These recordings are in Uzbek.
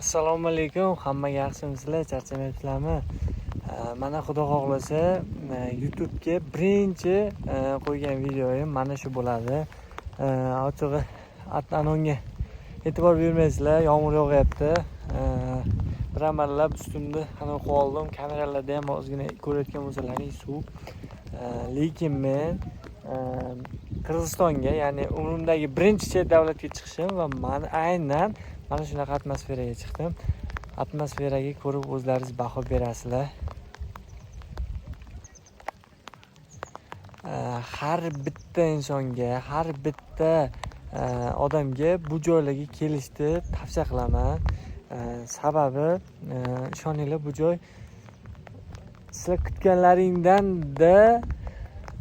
Assalomu alaykum, hammaga yaxshimisizlar, charchamayapsizlarmi? Mana xudo xohlasa, YouTube'ga birinchi qo'ygan videoyim mana shu bo'ladi. Ochig'i, anonga e'tibor bermaysizlar, yomg'ir yog'yapti. Bir amallab ustimni anavi qilib oldim, kameralarda ham ozgina ko'rayotgan bo'lsalaring suv. Lekin men Qirg'izistonga, ya'ni umrimdagi birinchi chet davlatga chiqishim va man aynan mana shunaqa atmosferaga chiqdim. Atmosferaga ko'rib o'zlaringiz baho berasizlar. Har bitta insonga, har bitta odamga bu joylarga kelishni tavsiya qilaman. Sababi, ishoninglar, bu joy sizlar kutganlaringdan-da,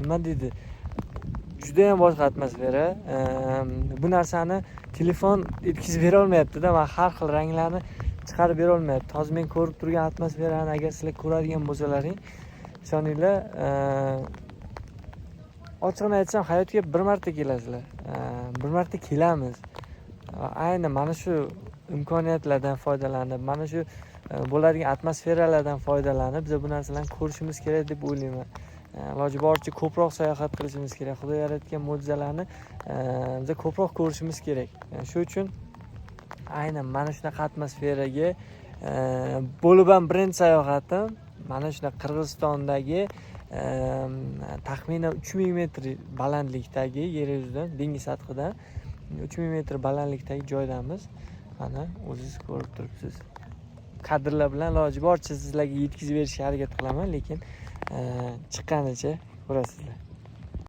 nima deydi, juda ham boshqa atmosfera. Bu narsani telefon yetkazib bera olmayapti-da, va har xil ranglarni chiqarib bera olmayapti. Hozir men ko'rib turgan atmosferani agar sizlar ko'radigan bo'lsalaring, ishoninglar, ochig'ini aytsam, hayotga bir marta kelasizlar. Bir marta kelamiz. Ayni mana shu imkoniyatlardan foydalanib, mana shu bo'ladigan atmosferalardan foydalanib, biz bu narsalarni ko'rishimiz kerak deb o'ylayman. Iloji boricha ko'proq sayohat qilishimiz kerak. Xudo yaratgan mo'jizalarni biz ko'proq ko'rishimiz kerak. Shu uchun aynan mana shunaqa atmosferaga bo'lib ham birinchi sayohatim mana shunaqa Qirg'izistondagi taxminan 3000 metr balandlikdagi, yer yuzidan, dengiz sathidan 3000 metr balandlikdagi joydamiz. Mana o'zingiz ko'rib turibsiz. Kadrlar bilan iloji boricha sizlarga yetkazib berishga harakat qilaman, lekin chiqqanicha ko'rasizlar.